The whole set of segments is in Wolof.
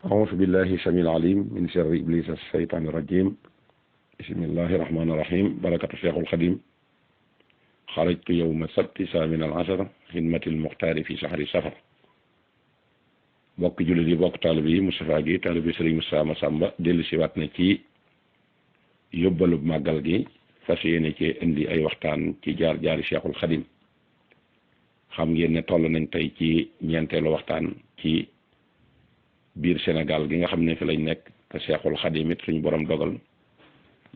أعوذ بالله السميع العليم من شر إبليس الشيطان الرجيم بسم الله الرحمن الرحيم بركة الشيخ الخديم خرجت يوم السبت الثامن عشر خدمة المختار في شهر سفر bokk jullit yi bokk taalibe yi Moustapha gi taalibe Serigne Moustapha Massamba dellu si waat na ci yóbbalub màggal gi fas yéene ci indi ay waxtaan ci jaar-jaari Cheikhul Khadim xam ngeen ne toll nañ tey ci ñeenteelu waxtaan ci biir Sénégal gi nga xam ne fi lañ nekk te Cheikhul Khadim it suñu borom dogal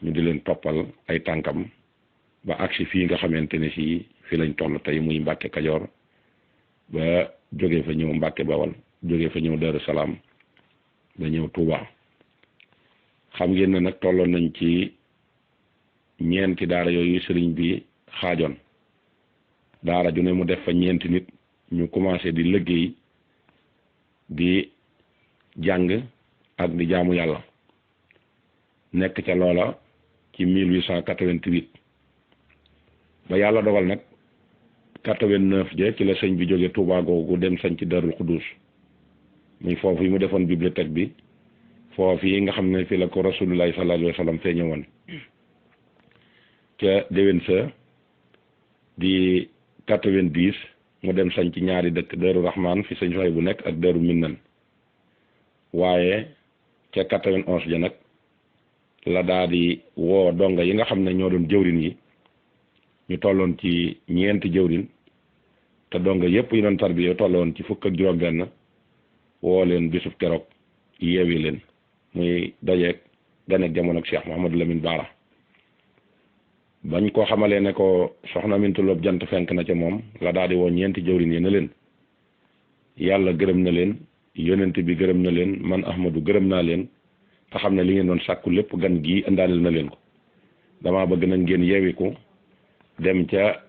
ñu di leen toppal ay tànkam ba agsi fii nga xamante ne si fi lañ toll tey muy Mbàkke Kajoor ba jógee fa ñëw Mbàkke Bawal jógee fa ñëw Daaru Salaam ba ñëw Touba xam ngeen ne nag tolloon nañ ci ñeenti daara yooyu sëriñ bi xaajoon daara ju ne mu def fa ñeenti nit ñu commencé di liggéey di jàng ak di jaamu yàlla nekk ca loola ci 1888 ba yàlla dogal nag 89 je ci la sëñ bi jóge Touba googu dem sañ ci Darul Xudus muy foofu yi mu defoon bibliothèque bi foofu yi nga xam ne fi la ko rasulullahi sallallahu alayhi wa sallam feeñe woon ca déwén sa di 90 mu dem sañ ci ñaari dëkk Daaru Rahman fi sëñ Soy bu nekk ak Daaru Minnan waaye ca 91 ja nag la daa di woo donga yi nga xam ne ñoo doon jëwrin yi ñu tolloon ci ñeenti jëwrin te donga yépp yi doon tarbiya tolloon ci fukk ak juróom-benn woo leen bisub keroog yeewi leen muy dajeeg ganeeg jamono ak Cheikh Mouhamadou Lamine Bara bañ ko xamalee ne ko soxna Aminta Loob jant fenk na ca moom la daal di woo ñeenti jëwrin yi ne leen yàlla gërëm na leen yonent bi gërëm na leen man Ahmadou gërëm naa leen te xam ne li ngeen doon sàkku lépp gan gii indaaleel na leen ko damaa bëgg nag ngeen yeewiku dem ca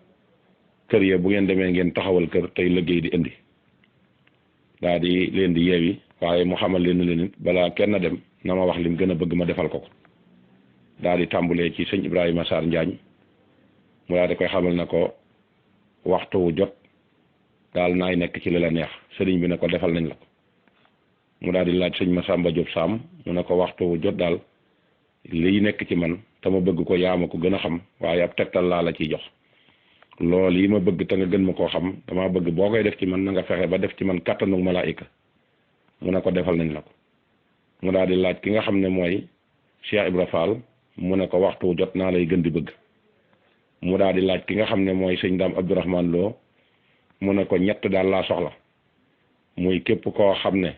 kër ya bu ngeen demee ngeen taxawal kër tey liggéey di indi daa di leen di yeewi waaye mu xamal leen leen it balaa kenn dem na ma wax lim gën a bëgg ma defal ko ko daa di tàmbulee ci sëñ Ibrahima Sarr Njaañ mu daa di koy xamal na ko waxtu wu jot daal naay nekk ci li la neex sëriñ bi ne ko defal nañ la ko mu daal di laaj sëñ Massamba Diop Sam mu ne ko waxtu wu jot daal liy nekk ci man te ma bëgg ko yaa ma ko gën a xam waaye ab tegtal laa la ciy jox loolu yi ma bëgg te nga gën ma koo xam dama bëgg boo koy def ci man na nga fexe ba def ci man kàttanu malaayika mu ne ko defal nañ la ko mu daal di laaj ki nga xam ne mooy Cheikh Ibra Fall mu ne ko waxtu jot naa lay gën di bëgg mu daal di laaj ki nga xam ne mooy sëñ Daam Abdourahmane Lo mu ne ko ñett daal laa soxla muy képp koo xam ne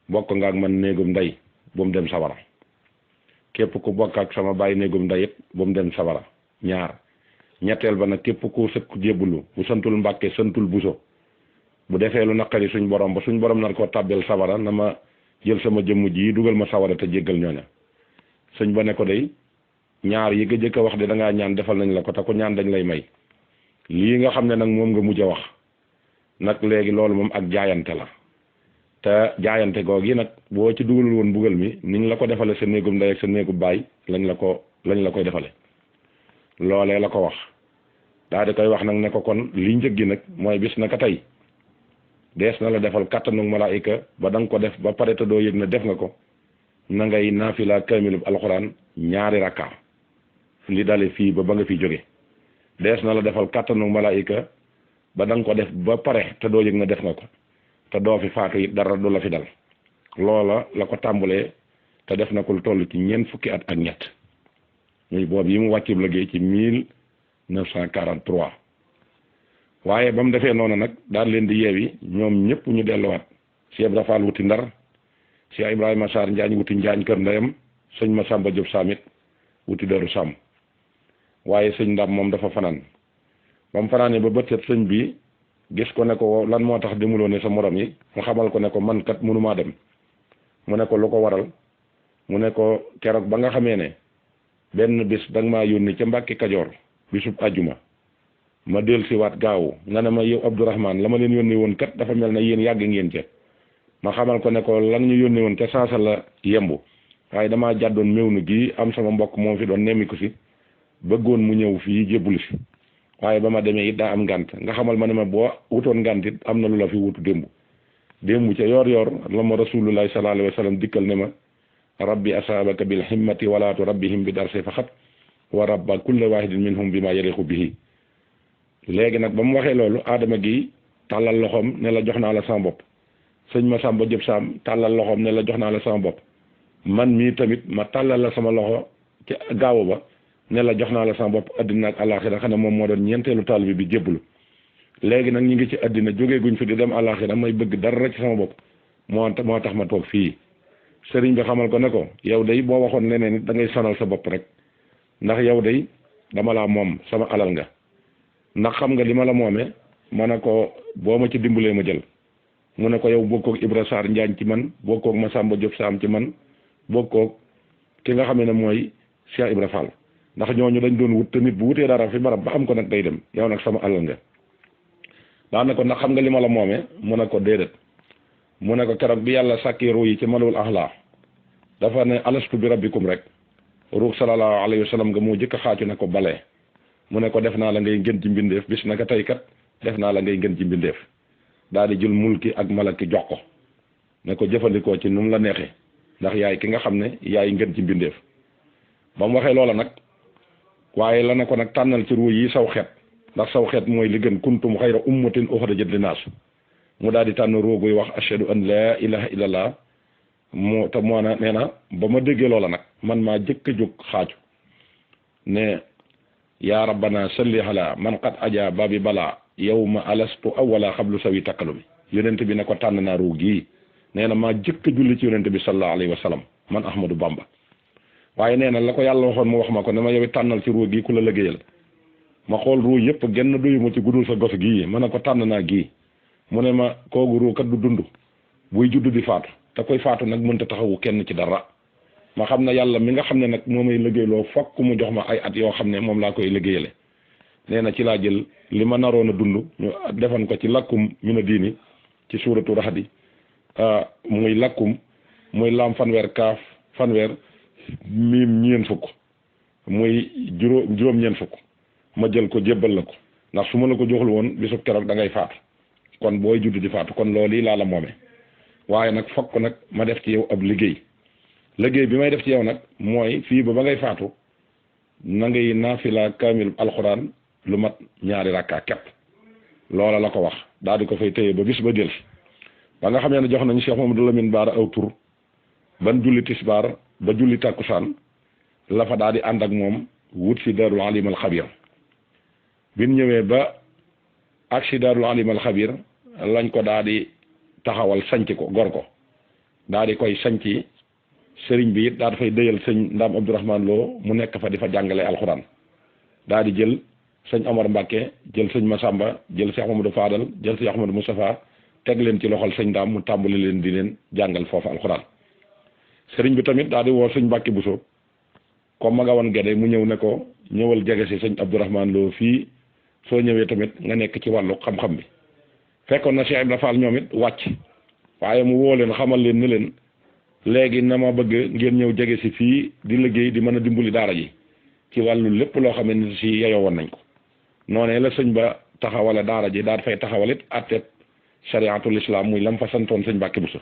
bokk nga ak man néegum ndey bu mu dem sawara képp ku bokk ak sama bàyyi néegum ndey it bu mu dem sawara ñaar ñetteel ba nag képp ku sëkk jébbulu bu santul Mbàkke santul Buso bu defee lu naqari suñ borom ba suñ borom nar ko tàbbeel sawara na ma jël sama jëmm ji dugal ma sawara te jéggal ñooña sëñ ba ne ko day ñaar yi nga jëkk a wax de da ngaa ñaan defal nañ la ko te ku ñaan dañ lay may lii nga xam ne nag moom nga mujj a wax nag léegi loolu moom ak jaayante la te jaayante googu yi nag boo ci dugalul woon mbugal mi niñ la ko defale sa néegum ndey ak sa néegum baay lañ la koy defale loolee la ko wax daa di koy wax nag ne ko kon li njëg gi nag mooy bis na ka tey dees na la defal kàttanu malaayika ba da nga ko def ba pare te doo yëg ne def nga ko na ngay naafila kaamilub alxuraan ñaari rakka li dale fii ba nga fi jóge dees na la defal kàttanu malaayika ba da nga ko def ba pare te doo yëg ne def nga ko te doo fi faatu it dara du la fi dal loola la ko tàmbulee te def na ko lu toll ci ñeent fukki at ak ñett muy boobu yi mu wàccib liggéey ci 1943 waaye ba mu defee noonu nag daal leen di yeewi ñoom ñëpp ñu delluwaat Cheikh Ibra Fall wuti Ndar Cheikh Ibrahima Sarr Njaañ wuti Njaañ kër ndeyam sëñ Massamba Diop Samit wuti Daaru Sam waaye sëñ Ndam moom dafa fanaan ba mu fanaanee ba bët set sëñ bi gis ko ne ko lan moo tax demuloo ne sa morom yi mu xamal ko ne ko man kat mënumaa dem mu ne ko lu ko waral mu ne ko keroog ba nga xamee ne benn bis danga maa yónni ca Mbàkke Kajoor bisub àjjuma ma del si waat gaawu nga ne ma yow Abdourahmane la ma leen yónni woon kat dafa mel na yéen yàgg ngeen ca ma xamal ko ne ko lan ñu yónni woon ca saasa la yembu waaye damaa jàddoon méew nu gi am sama mbokk moom fi doon nemmi ko si bëggoon mu ñëw fii jébbulu si waaye ba ma demee it daa am ngànt nga xamal ma ne ma boo wutoon ngànt it am na lu la fi wutu démb démb ca yor la ma rasulullahi sallallahu alayhi wa sallam dikkal ne ma rabbi asaabaka bil himmati walaatu rabbihim bi darsi faxat wa rabba kulla wahidin minhum bi ma yaliqu bihi léegi nag ba mu waxee loolu aadama gi tàllal loxoom ne la jox naa la sama bopp sëñ Masamba Diop Sam tàllal loxoom ne la jox naa la sama bopp man mii tamit ma tàllal la sama loxo ci gaawu ba ne la jox naa la sama bopp addina ak àllaaxira xam ne moom moo doon ñeenteelu taalibe bi jébbalu léegi nag ñu ngi ci addina jógee guñ fi di dem àllaaxira may bëgg dara ci sama bopp moo tax ma toog fii sëriñ bi xamal ko ne ko yow day boo waxoon leneen nit da ngay sonal sa bopp rek ndax yow day dama laa moom sama alal nga ndax xam nga li ma la moomee ma ne ko boo ma ci dimbalee ma jël mu ne ko yow bokkoog Ibra Sarr Njaañ ci man bokkoog Masamba Diop Sam ci man bokkoog ki nga xam ne mooy Cheikh Ibra Fall ndax ñooñu dañ doon wut te nit bu wutee dara fi barab ba am ko nag day dem yow nag sama alal nga daa ne ko ndax xam nga li ma la moomee mu ne ko déedéet mu ne ko keroog bi yàlla sàkki ruu yi ci malul axlaa dafa ne alastu bi rabbikum rek ruux sallallahu alayhi wa sallam nga moo jëkk a xaacu ne ko balee mu ne ko def naa la ngay ngën ci mbindeef bis naka tey kat def naa la ngay ngën ci mbindeef daal di jël mulki ak malaki jox ko ne ko jëfandikoo ci nu mu la neexee ndax yaay ki nga xam ne yaay ngën ci mbindeef ba mu waxee loola nag waaye la ne ko nag tànnal ci ruu yi saw xeet ndax saw xeet mooy li gën kuntum xayra ummatin uxrajat linnaas mu daal di tànn rooguy wax ashhadu an laa ilaha illallah moo te moo na nee na ba ma déggee loola nag man maa jëkk a jóg xaaju ne yaa rabbana salli ala man qad aja babi bala yawma alastu awwala xablu sawi takkalu bi yonent bi ne ko tànn naa ruug gii nee na maa jëkk a julli ci yonent bi sallallahu alayhi wa sallam man Ahmadou Bamba waaye nee na la ko yàlla waxoon mu wax ma ko ne ma yow tànnal ci ruug gii ku la liggéeyal ma xool ruug yëpp genn doyu ma ci guddul sa gos gii ma ne ko tànn naa gii mu ne ma koogu ruug kat du dund buy judd di faatu te koy faatu nag mënta taxawu kenn ci dara ma xam ne yàlla mi nga xam ne nag moo may liggéeyloo fokk mu jox ma ay at yoo xam ne moom laa koy liggéeyale nee na ci laa jël li ma naroon a dund ñu defan ko ci lakkum ñu ne diini ci suuratu Rahdi muy lakkum muy lam fanweer kaaf fanweer miim ñeen fukk muy juróom-ñeen fukk ma jël ko jébbal la ko ndax su ma la ko joxul woon bisub keroog da ngay faatu kon booy judd di faatu kon loolu yi laa la moome waaye nag fokk nag ma def ci yow ab liggéey bi may def ci yow nag mooy fii ba ngay faatu na ngay naafila kaamil alxuraan lu mat 2 rakka kepp loola la ko wax daal di ko fay téye ba bis ba del ba nga xam ne jox nañu Cheikh Mamadou Lamine Bara aw tur ban julli tisbaar ba julli takkusaan la fa daal di ànd ak moom wut si Daarul Alim al Xabir bin ñëwee ba ak si Daarul Alim al Xabir lañ ko daal di taxawal sanc ko gor ko daal di koy sanc sëriñ bi it daa dafay dëyal sëñ Ndaam Abdourahman Lo mu nekk fa di fa jàngale alxuraan daal di jël sëñ Amar Mbàkke jël sëñ Masamba jël Cheikh Mamadou Fadal jël Cheikh Mamadou Moustapha teg leen ci loxol sëñ Ndaam mu tàmbali leen di leen jàngal foofu alxuraan sëriñ bi tamit daal di woo sëñ Mbàkke Buso comme ma nga woon Gede mu ñëw ne ko ñëwal jege si sëñ Abdourahman Lo fii soo ñëwee tamit nga nekk ci wàllu xam-xam bi fekkoon na Cheikh Ibra Fall ñoom it wàcc waaye mu woo leen xamal leen ni leen léegi na ma bëgg ngeen ñëw jege si fii di liggéey di mën a dimbali daara ji ci wàllu lépp loo xam ne si yeyoo woon nañ ko noonee la sëñ ba taxawale daara ji daal fay taxawalit atteeb chariatul islam muy lam fa santoon sëñ Mbàkke Buso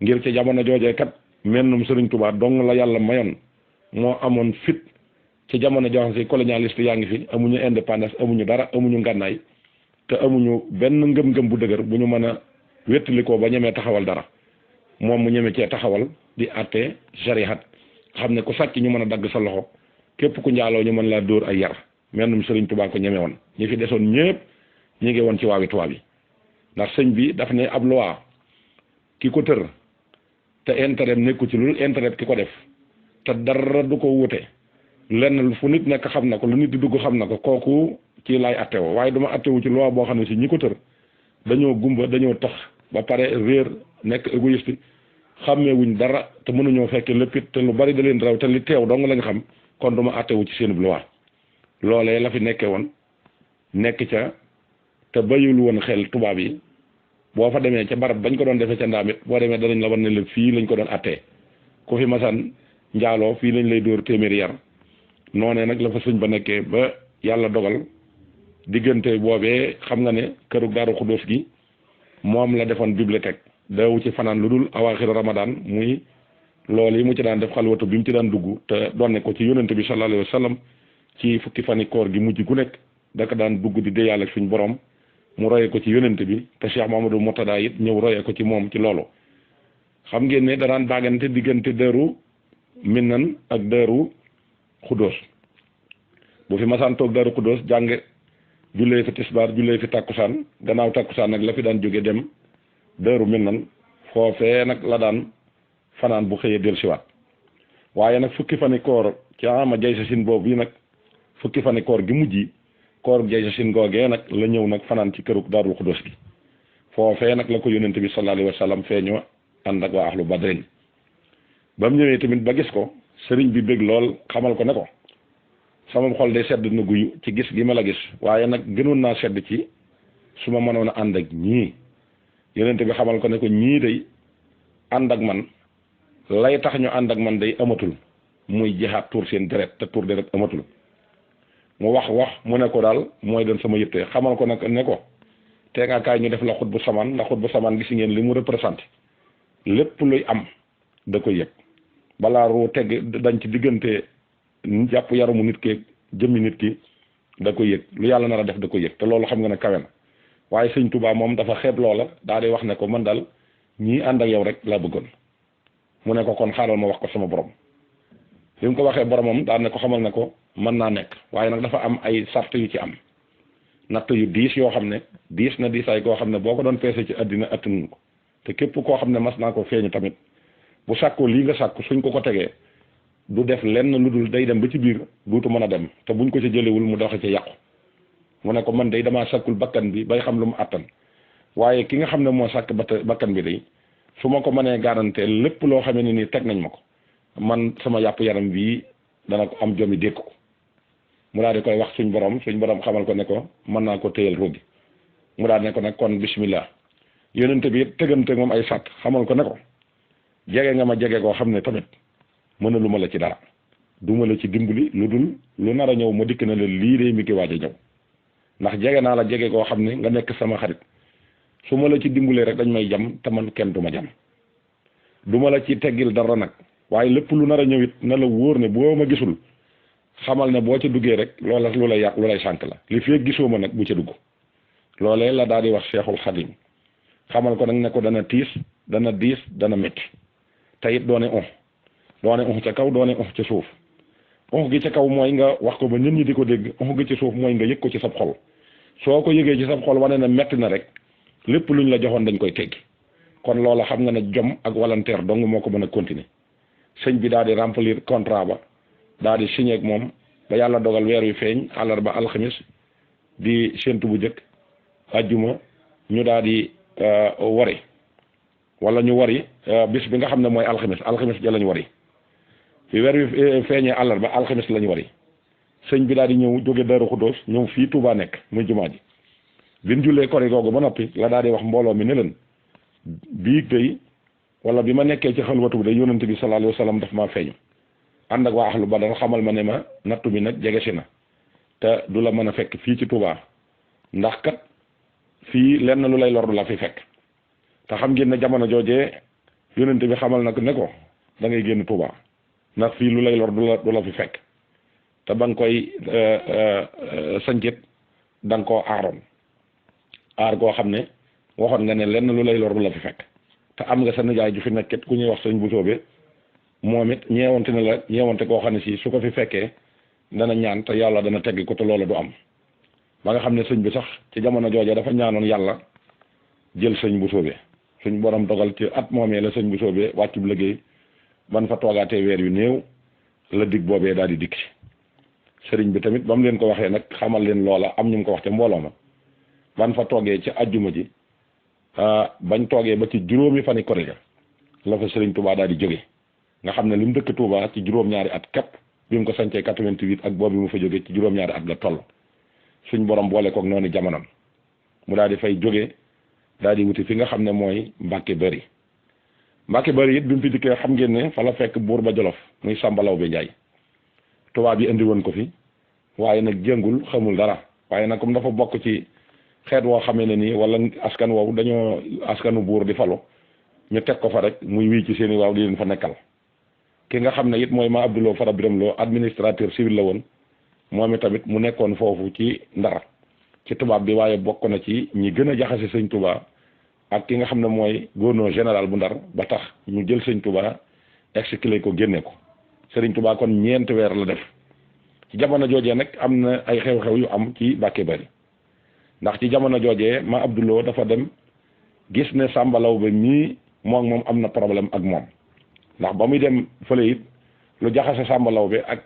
ngir ci jamono joojee kat mennum sëriñ Tuubaa dong la yàlla mayoon moo amoon fit ci jamono joo xam si colonialiste yaa ngi fi amuñu indépendance amuñu dara amuñu ngànnaay te amuñu benn ngëm-ngëm bu dëgër bu ñu mën a wéttalikoo ba ñemee taxawal dara moom mu ñeme cee taxawal di àtte jarihat xam ne ku sàcc ñu mën a dagg sa loxo képp ku njaaloo ñu mën laa dóor ay yar mennum sëriñ Tuubaa ko ñeme woon ñi fi desoon ñëpp ñi ngi woon ci waawi tubaab yi ndax sëñ bi daf ne ab loi ki ko tër te intérêt nekku ci loolu intérêt ki ko def te dara du ko wute lenn fu nit nekk xam na ko lu nit di dugg xam na ko kooku ci laay attewoo waaye duma attewu ci loi boo xam ne si ñi ko tër dañoo gumba dañoo tax ba pare réer nekk égoïste xàmmeewuñ dara te mënuñoo fekke léppit te lu bari da leen raw te li teew dong lañ xam kon duma attewu ci seen loi loolee la fi nekkee woon nekk ca te bayul woon xel tubaab yi boo fa demee ca barab bañ ko doon defee ca ndaamit boo demee danañ la wan ne la fii lañ ko doon attee ku fi masaan njaaloo fii lañ lay dóor téeméeri yar noonee nag la fa sëñ ba nekkee ba yàlla dogal diggante boobee xam nga ne këru Daaru Xudóos gi moom la defoon bibliothèque daawu ci fanaan lu dul awaaxir ramadan muy loolu yi mu ci daan def xalwatu bi mu ci daan dugg te donne ko ci yonent bi sallallahu alayhi wa sallam ci fukki fani koor gi mujj gu nekk daka daan dugg di déyal ak suñ borom mu royee ko ci yonent bi te Cheikh Mamadou Murtada it ñëw royee ko ci moom ci loolu xam ngeen ne da daan baagante diggante Daaru Minnan ak Daaru Xuddoos bu fi masaan toog Daaru Xuddoos jàng jullee fi tisbaar jullee fi takkusaan gannaaw takkusaan nag la fi daan jóge dem Daaru Minnan foofee nag la daan fanaan bu xëyee dellusiwaat waaye nag fukki fani koor ci ama jay sa sin boobu yi nag fukki fani koor gi mujj yi koor jay sa sin googee nag la ñëw nag fanaan ci këru Daaru Xuddoos gi foofee nag la ko yónnent bi sallallahu alayhi wa sallam feeñoo ànd ak waa ahlu badrin ba mu ñëwee tamit ba gis ko sëriñ bi bég lool xamal ko ne ko sama xol de sedd na guyu ci gis gi ma la gis waaye nag gënoon naa sedd ci su ma mënoon a ànd ak ñii yónnent bi xamal ko ne ko ñii day ànd ak man lay tax ñu ànd ak man day amatul muy jihaat tuur seen deret te tuur deret amatul mu wax mu ne ko daal mooy doon sama yitte xamal ko nag ne ko tee nga kaay ñu def la xut bu samaan ndax xut bu samaan gis ngeen li mu représenté lépp luy am da koy yëg balaa ruu tegg dañ ci diggante jàpp yaramu nit ki jëmmi nit ki da koy yëg lu yàlla nar a def da koy yëg te loolu xam nga ne kawe na waaye sëñ Touba moom dafa xeeb loola daal di wax ne ko man daal ñii ànd ak yow rek laa bëggoon mu ne ko kon xaaral ma wax ko sama borom bi mu ko waxee boromam daal ne ko xamal ne ko mën naa nekk waaye nag dafa am ay sart yu ci am natt yu diis yoo xam ne diis na diisaay koo xam ne boo ko doon peese ci àddina attanuñ ko te képp koo xam ne mas naa ko feeñu tamit bu sàkkoo lii nga sàkku suñ ko tegee du def lenn lu dul day dem ba ci biir duutu mën a dem te buñ ko ci jëlewul mu doxe ci yàqu mu ne ko man day damaa sàkkul bakkan bi bay xam lu mu attan waaye ki nga xam ne moo sàkk bakkan bi day su ma ko mënee garanté lépp loo xamee ne nii teg nañ ma ko man sama yàpp yaram bii dana ko am jomi dékk ko mu daal di koy wax suñ borom xamal ko ne ko mën naa ko téyal rogi mu daal ne ko nag kon bismillah yonente bi tegante moom ay sàtt xamal ko ne ko jege nga ma jege koo xam ne tamit mënalu ma la ci dara duma la ci dimbali lu dul lu nar a ñëw ma dikk na la lii de mi ngi waaj a ñëw ndax jege naa la jege koo xam ne nga nekk sama xarit su ma la ci dimbalee rek dañ may jam te man kenn du ma jam duma la ci teggil dara nag waaye lépp lu nar a ñëw it na la wóor ne boo ma gisul xamal ne boo ca duggee rek loola lu lay yàq lu lay sànk la li fekk gisoo ma nag bu ca dugg loolee la daal di wax Cheikhul Khadim xamal ko nag ne ko dana tiis dana diis dana métti te it doone ca kaw doone ca suuf gi ca kaw mooy nga wax ko ba nit ñi di ko dégg gi ci suuf mooy nga yëg ko ci sab xol soo ko yëgee ci sab xol wane ne metti na rek lépp luñ la joxoon dañ koy teggi kon loola xam nga ne jom ak volontaire dong moo ko mën a continuer sëñ bi daal di remplir contrat ba daal di signé ak moom ba yàlla dogal weer wi feeñ àllarba alxamis di séntu bu njëkk ajjuma ñu daal di wari wala ñu wari bis bi nga xam ne mooy alxamis ja lañ wari fi weer wi feeñee àllarba alxamis lañ wari sëñ bi daal di ñëw jóge Daaru Xuddoos ñëw fii Touba nekk muy jumaa ji bi ñu jullee kori googu ba noppi la daal di wax mbooloo mi ne leen biig day wala bi ma nekkee ci xalwatu bi day yonent bi sallallahu alayhi wa sallam daf maa feeñu ànd ak waa ahlu badar xamal ma ne ma nattu bi nag jege si na te du la mën a fekk fii ci Touba ndax kat fii lenn lu lay lor du la fi fekk te xam ngeen ne jamono joojee yonent bi xamal nag ne ko da ngay génn Touba ndax fii lu lay lor du la fi fekk te ba nga koy sancit da nga koo aaroon aar goo xam ne waxoon nga ne lenn lu lay lor du la fi fekk te am nga sa nijaay ju fi nekkit ku ñuy wax sëñ bu soobee moom it ñeewante na la ñeewante koo xam ne si su ko fi fekkee dana ñaan te yàlla dana teggi ko te loolu du am ba nga xam ne sëñ bi sax ci jamono jooja dafa ñaanoon yàlla jël sëñ bu soobee suñ borom dogal ci at moomee la sëñ bu soobee wàccu bu liggéey ban fa toogaatee weer yu néew la dig boobee daal di dikk sëriñ bi tamit ba mu leen ko waxee nag xamal leen loola am ñu mu ko wax te mbooloo ma ban fa toogee ci ajjuma ji bañ toogee ba ci juróomi fani kori la fa sëriñ Touba daal di jóge nga xam ne li mu dëkk Touba ci juróom-ñaari at képp bi mu ko sancee 88 ak boobu mu fa jóge ci juróom-ñaari at la toll suñ borom boole koog noonu jamonoom mu daal di fay jóge daal di wuti fi nga xam ne mooy Mbàkke Bari it bi mu fi dikkee xam ngeen ne fa la fekk buur ba Jolof muy Sàmba Lawbe Njaay tubaab bi indi woon ko fi waaye nag jëngul xamul dara waaye nag comme dafa bokk ci xeet woo xamee ne nii wala askan woowu dañoo askanu buur di falu ñu teg ko fa rek muy wii ci seeni waaw di leen fa nekkal ki nga xam ne it mooy ma Abdouloo Fara Biram Lo administrateur civil la woon moom tamit mu nekkoon foofu ci Ndar ci tubaab bi waaye bokk na ci ñi gën a jaxase sëñ Touba ak ki nga xam ne mooy gouverneur général bu Ndar ba tax ñu jël sëñ Touba exécuté ko génne ko sëriñ Touba kon ñeenti weer la def ci jamono joojee nag am na ay xew-xew yu am ci Mbàkke Bari ndax ci jamono joojee ma Abdouloo dafa dem gis ne Samba Lawbe mii moom am na problème ak moom ndax ba muy dem fële it lu jaxase Samba Lawbe ak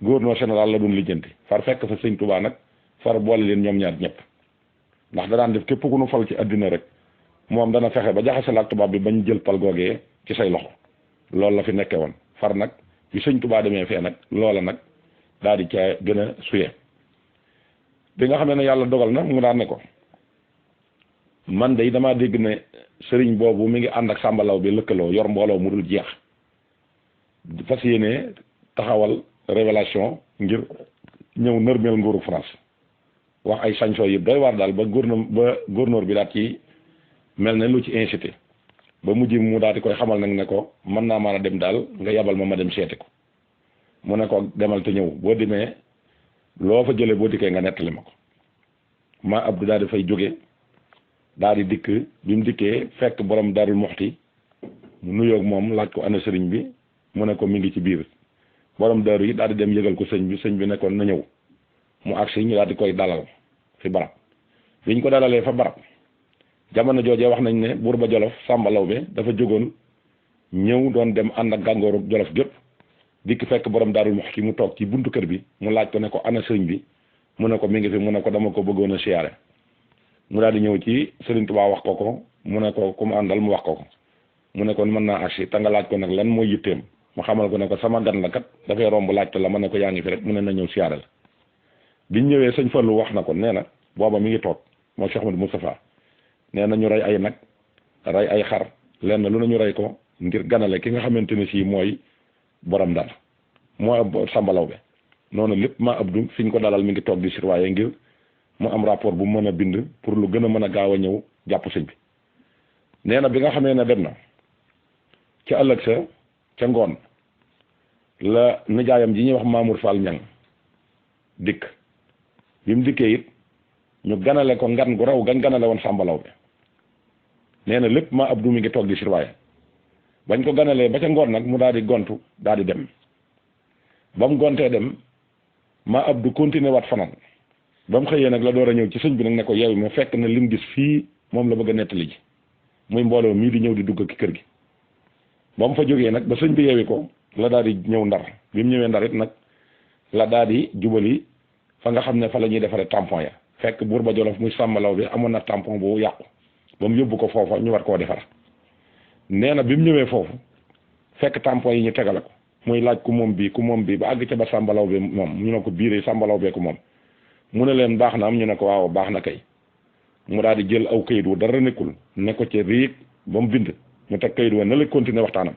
gouverneur général la doon lijjanti far fekk fa sëñ Touba nag far boole leen ñoom ñaar ñëpp ndax da daan def képp ku nu fal ci àddina rek moom dana fexe ba jaxase la ak tubaab bi bañ jël pal googee ci say loxo loolu la fi nekkee woon far nag bi sëñ Touba demee fee nag loola nag daal di ca gën a suye bi nga xam ne yàlla dogal na mu daan ne ko man de damaa dégg ne sëriñ boobu mi ngi ànd ak Samba Lawbe lëkkaloo yor mbooloo mu dul jeex fas yéene taxawal révélation ngir ñëw nërmeel nguuru France wax ay sañsoo yëpp doy waar daal ba gouverneur bi daal ci mel ne lu ci incité ba mujj mu daal di koy xamal nag ne ko mën naa mën a dem daal nga yabal ma dem seeti ko mu ne ko demal te ñëw boo demee loo fa jëlee boo dikkee nga nettali ma ko ma Abdou daal di fay jóge daal di dikk bi mu dikkee fekk borom Darou Mouhty mu nuyoog moom laaj ko ana sëriñ bi mu ne ko mi ngi ci biir borom Darou yi daal di dem yëgal ko sëñ bi nekkoon na ñëw mu agsi ñu daal di koy dalal fi barab biñ ko dalalee fa barab jamono joojee wax nañ ne buur ba Jolof Samba Lawbe dafa jógoon ñëw doon dem ànd ak gàngooru Jolof gépp dikk fekk borom Darou Mouhty mu toog ci buntu kër bi mu laaj ko ne ko ana sëriñ bi mu ne ko mi ngi fi mu ne ko dama ko bëggoon a siyaare mu daal di ñëw ci Sëriñ Tuubaa wax ko mu ne ko ku mu àndal mu wax ko mu ne ko mën naa agsi te nga laaj ko nag lan mooy yitteem mu xamal ko ne ko sama gan la kat dafay romb laajte la ma ne ko yaa ngi fi rek mu ne na ñëw siyaare la biñ ñëwee sëñ Fallu wax na ko nee na booba mi ngi toog moo Cheikh Ahmadou Moustapha nee na ñu rey ay nag rey ay xar lenn lu nañu rey ko ngir ganale ki nga xamante ne sii mooy borom Ndar mooy Samba Lawbe noonu lépp ma Abdou fi ñu ko dalal mi ngi toog di surveiller ngir mu am rapport bu mën a bind pour lu gën a mën a gaaw a ñëw jàpp sëñ bi nee na bi nga xamee ne dem na ca ëllëg sa ca ngoon la nijaayam ji ñuy wax Mamour Fall Ñang dikk bi mu dikkee it ñu ganale ko ngan gu raw gan ganale woon Samba Lawbe nee na lépp ma Abdou mi ngi toog di surveiller bañ ko ganalee ba ca ngoon nag mu daal di gontu daal di dem ba mu gontee dem ma Abdou continuer waat fanaan ba mu xëyee nag la door a ñëw ci sëñ bi nag ne ko yeewi ma fekk na lim gis fii moom la bëgg a nettali ji muy mbooloo mii di ñëw di dugg ki kër gi ba mu fa jógee nag ba sëñ bi yeewi ko la daal di ñëw Ndar bi mu ñëwee Ndar it nag la daal di jubali fa nga xam ne fa la ñuy defaree tampon ya fekk buur ba Jolof muy Samba Lawbe amoon na tampon bu yàqu ba mu yóbbu ko foofa ñu war koo defar nee na bi mu ñëwee foofu fekk tampon yi ñu tegale ko muy laaj ku moom bii ba àgg ca ba Samba Lawbe moom ñu ne ko biiree Samba Lawbe ko moom mu ne leen baax na am ñu ne ko waaw baax na kay mu daal di jël aw kayit wu dara nekkul ne ko ca riig ba mu bind mu teg kayit wa na la continuer waxtaanam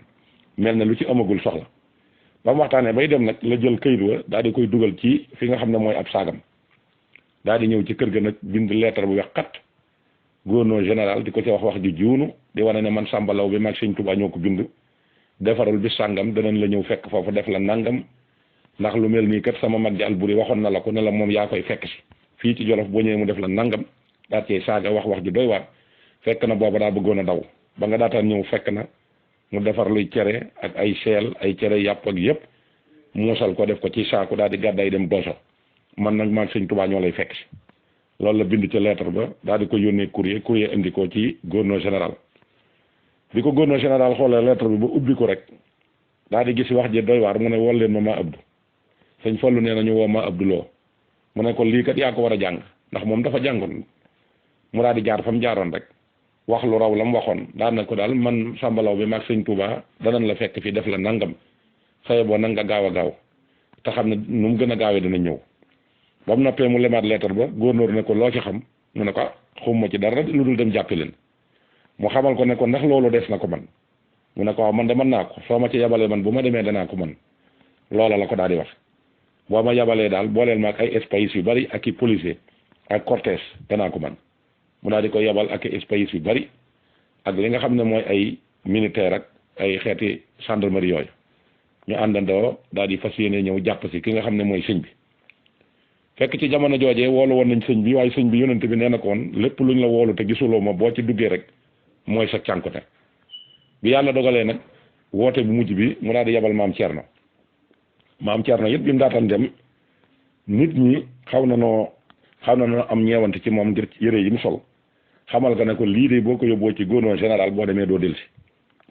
mel ne lu ci amagul soxla ba mu waxtaanee bay dem nag la jël kayit wa daal di koy dugal ci fi nga xam ne mooy ab saagam daal di ñëw ci kër ga nag bind lettre bu wex xat gouverneur général di ko ci wax ju juunu di wane ne man Samba Lawbe maag Sëñ Tuubaa ñoo ko bind defarul bi sàngam danañ la ñëw fekk foofu def la nangam ndax lu mel nii kat sama mag ji Alburi waxoon na la ko ne la moom yaa koy fekk si fii ci Jolof boo ñëwee mu def la nangam daal cee saaga wax ju doy waar fekk na booba daa bëggoon a daw ba nga daataan ñëw fekk na mu defar luy cere ak ay seel ay cere yàpp ak yëpp muusal ko def ko ci saaku daal di gàdday dem Doso man nag maag Sëñ Tuubaa ñoo lay fekk si loolu la bind ca lettre ba daal di ko yónnee courrier indi ko ci gouverneur général bi ko gouverneur général xoolee lettre bi ba ubbi ko rek daal di gis wax ji doy waar mu ne wol leen ma Abdou sëñ Fallu nee na ñu woo ma Abdouloo mu ne ko lii kat yaa ko war a jàng ndax moom dafa jàngoon mu daal di jaar fa mu jaaroon rek wax lu raw la mu waxoon daan na ko daal man Samba Lawbe maag Sëñ Tuubaa danañ la fekk fii def la nangam xëye boo nag nga gaaw a gaaw te xam ne nu mu gën a gaawee dana ñëw ba mu noppee mu lemaat lettre ba gouverneur ne ko loo ci xam mu ne ko xamuma ci dara lu dul dem jàppi leen mu xamal ko ne ko ndax loolu des na ko man mu ne ko waaw man de mën naa ko soo ma ci yabalee man bu ma demee danaa ko man loola la ko daal di wax boo ma yabalee daal booleel ma ak ay espace yu bari ak i policier ak cortège danaa ko man mu daal di ko yabal ak i espace yu bari ak li nga xam ne mooy ay militaire ak ay xeeti gendarmerie yooyu ñu àndandoo daal di fas yéene ñëw jàpp si ki nga xam ne mooy sëñ bi fekk ci jamono joojee woolu woon nañ sëñ bi waaye sëñ bi yonent bi nee na ko woon lépp luñ la woolu te gisuloo ma boo ci duggee rek mooy sa cànkute bi yàlla dogalee nag woote bu mujj bi mu daal di yabal maam Thierno it bi mu daataan dem nit ñi xaw na noo am ñeewante ci moom ngir yëre yi mu sol xamal ko ne ko lii de boo ko yóbboo ci gouverneur général boo demee doo delsi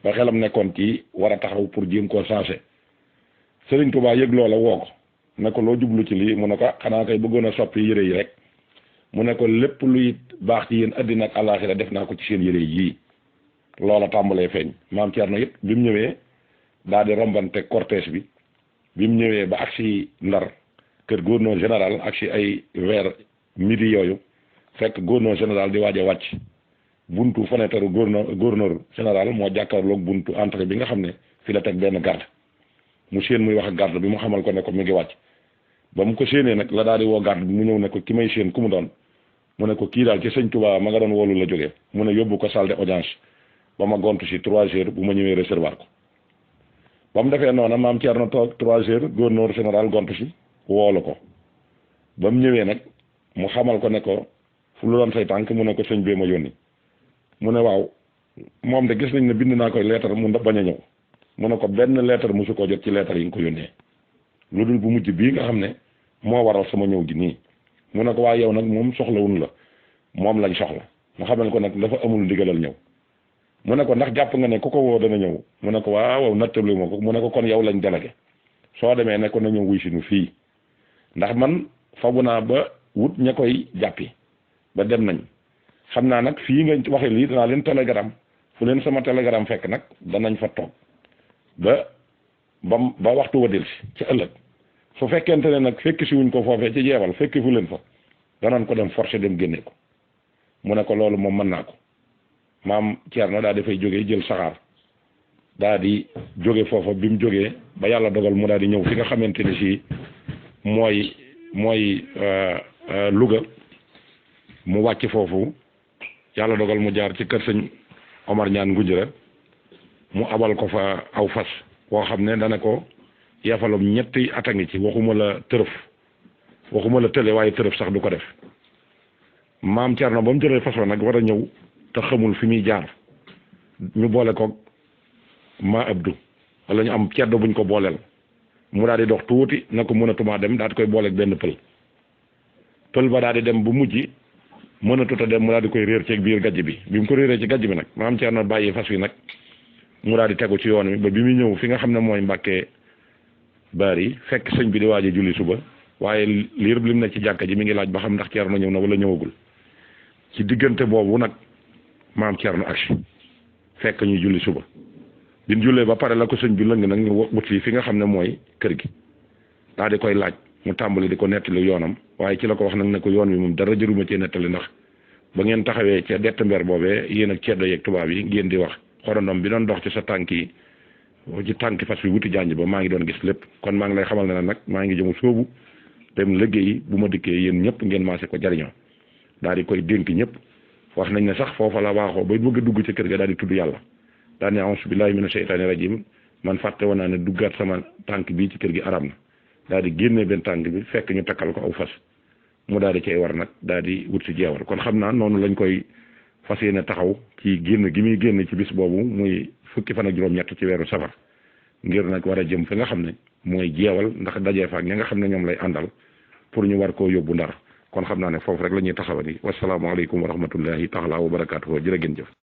ba xelam nekkoon ci war a taxaw pour jéem koo changé Serigne Touba yëg loola woo ko ne ko loo jublu ci lii mu ne ko xanaa kay bëggoon a soppi yëre yi rek mu ne ko lépp luy baax ci yéen àddina ak àllaaxira def naa ko ci seen yëre yii loola tàmbalee feeñ maam Thierno it bi mu ñëwee daal di rombante cortège bi mu ñëwee ba agsi Ndar kër gouverneur général agsi ay vers midi yooyu fekk gouverneur général di waaj a wàcc buntu fenêtre gouverneur général moo jàkkaarloog buntu entrée bi nga xam ne fi la teg benn garde mu séen muy wax ak garde bi mu xamal ko ne ko mi ngi wàcc ba mu ko séenee nag la daal di woo garde bi mu ñëw ne ko ki may séen ku mu doon mu ne ko kii daal ci sëñ Touba ma nga doon woolu la jógee mu ne yóbbu ko salle d'audience ba ma gontu si 3 heures bu ma ñëwee recevoir ko ba mu defee noona maam Thierno toog 3 heures gouverneur général gontu si woolu ko ba mu ñëwee nag mu xamal ko ne ko fu lu doon say tànk mu ne ko sëñ bee ma yónni mu ne waaw moom de gis nañ ne bind naa koy leetar mu bañ a ñëw mu ne ko benn leetar mosu ko jot ci leetar yi nga ko yónnee lu dul bu mujj bii nga xam ne moo waral sama ñëw gi nii mu ne ko waaye yow nag moom soxlawun la moom lañ soxla mu xamal ko nag dafa amul ndigalal ñëw mu ne ko ndax jàpp nga ne ku ko woo dana ñëw mu ne ko waaw nattalu ma ko mu ne ko kon yow lañ délégué soo demee ne ko na ñëw wuy si nu fii ndax man fabu naa ba wut ña koy jàppi ba dem nañ xam naa nag fii nga waxe lii danaa leen télégramme fu leen sama télégramme fekk nag danañ fa toog ba waxtu wa delsi ci ëllëg su fekkente ne nag fekk si wuñ ko foofee ci jeewal fekki fu leen fa danañ ko dem forcé dem génne ko mu ne ko loolu moom mën naa ko maam Thierno daa dafay jógee jël saxaar daa di jóge foofa bi mu jógee ba yàlla dogal mu daal di ñëw fi nga xamante ne si mooy Louga mu wàcc foofu yàlla dogal mu jaar ci kër sëñ Omar Ñaan Ngujira mu abal ko fa aw fas boo xam ne dana ko yafalum ñetti at a ngi ci waxuma la tële waaye tërëf sax du ko def maam Thierno ba mu jëlee fas wa nag war a ñëw te xamul fi muy jaar ñu boole ko ma Abdou wala ñu am ceddo buñ ko booleel mu daal di dox tuuti na ko mënatumaa dem daal di koy booleeg benn pël ba daal di dem bu mujj mënatut a dem mu daal di koy réer ci biir gajj bi mu ko réeree ci gajj bi nag maam Thierno bàyyi fas wi nag mu daal di tegu ci yoon wi ba bi muy ñëw fi nga xam ne mooy Mbàkke Bari fekk sëñ bi di waaj a julli suba waaye liir bi lim ne ci jàkka ji mi ngi laaj ba xam ndax Thierno ñëw na wala ñëwagul ci diggante boobu nag maam Thierno agsi fekk ñu julli suba biñ jullee ba pare la ko sëñ bi lëng nag ñu wut fi nga xam ne mooy kër gi daal di koy laaj mu tàmbali di ko nettali yoonam waaye ci la ko wax nag ne ko yoon wi moom dara jëruma cee nettali ndax ba ngeen taxawee ca dett mber boobee yéen ak ceddo yeeg tubaab yi ngeen di wax xorondom bi doon dox ci sa tànk yi ci tànki fas bi wuti janj ba maa ngi doon gis lépp kon maa ngi lay xamal ne nag maa ngi jëmu sóobu dem liggéey bu ma dikkee yéen ñëpp ngeen maase ko jariñoo daal di koy dénk ñëpp wax nañ ne sax foofa la waaxoo ba bëgg a dugg ci kër ga daal di tudd yàlla daal ne auzu billahi mina sheytaani rajim man fàtte woon naa ne duggaat sama tànk bii ci kër gi aram na daal di génnee benn tànk bi fekk ñu takkal ko aw fas mu daal di cay war nag daal di wut si jeewal kon xam naa noonu lañ koy fas yéene taxaw ci génn gi muy génn ci bis boobu muy fukki fan ak juróom-ñett ci weeru safar ngir nag war a jëm fi nga xam ne mooy jeewal ndax dajee fa ak ña nga xam ne ñoom lay àndal pour ñu war koo yóbbu Ndar kon xam naa ne foofu rek la ñuy taxawani wasalaamaaleykum wa rahmatullahi taala wa barakaatuhu jërë ngeen jëf